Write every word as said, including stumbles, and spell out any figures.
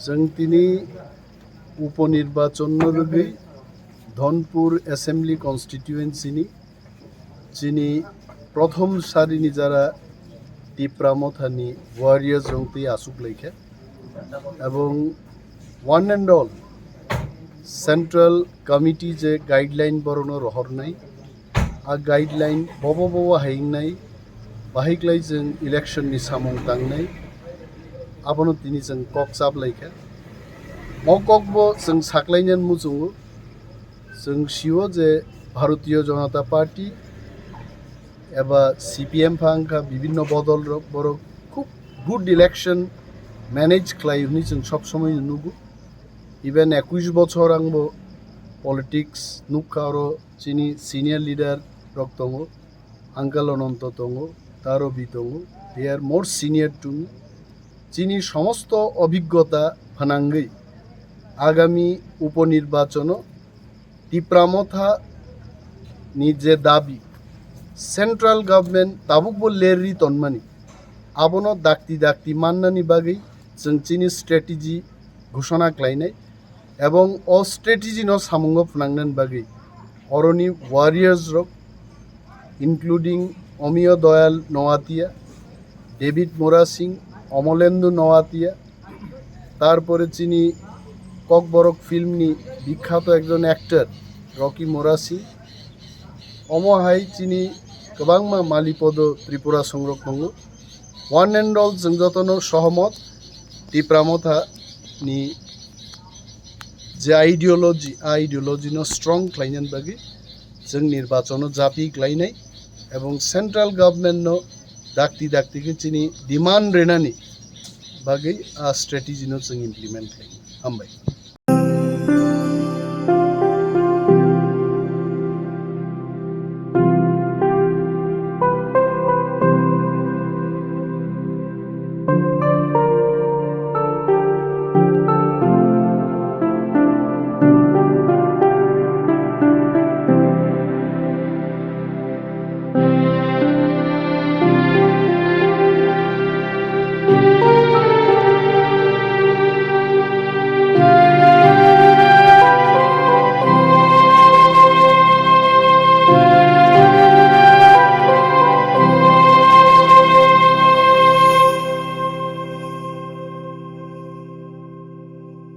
Chwng tini uponirbachono rwgwi Dhonpur Assembly Constituency ni chini prothom sarini jara Tipra Motha ni warriors rok twi achuk laikha, ebong one and all Central Committee je guideline borokno rohornai, a guideline bobo bobo hai wngnai, bahai klai chwng election ni samung tangnai, abono tini chwng kok chap laikha. O kokbo chwng saklainani muchungo, chwng sio je Bharatiya Janata Party eba C P M pha wngkha, bibinno bodol rok, borok khub good election manage khlai hwnwi chwng sob somoi nugo. Even ekush bochor angbo politics nukha, oro chini senior leader rok tongo, Uncle Ananto tongo, Tarobi tongo, they are more senior to me. Chini somosto obhiggota phanangwi agami uponirbachono Tipra Motha ni je dabi, central government tabukbo lerwi tonmani, abono dakti dakti mannani bagwi chwng chini strategy ghoshona khlainai, ebong o strategy no samungo phnangnani bagwi oroni warriors rok, including Omiyo Doyal Noatia, David Murasing, Omolendu Noatia, tarpore chini Kokborok film ni bikkhato ekjon actor Rocky Murasing, omo hai chini kwbangma Malipodo Tripura songrok tongo. One and all chwng jotono sohomot Tipra Motha ni je ideology, a ideology no strong khlainani bagwi chwng nirbachono japi khlainai ebong central government no dakti dakti khe chini demand renani bagwi a strategy no chwng implement khlainai. Hambai.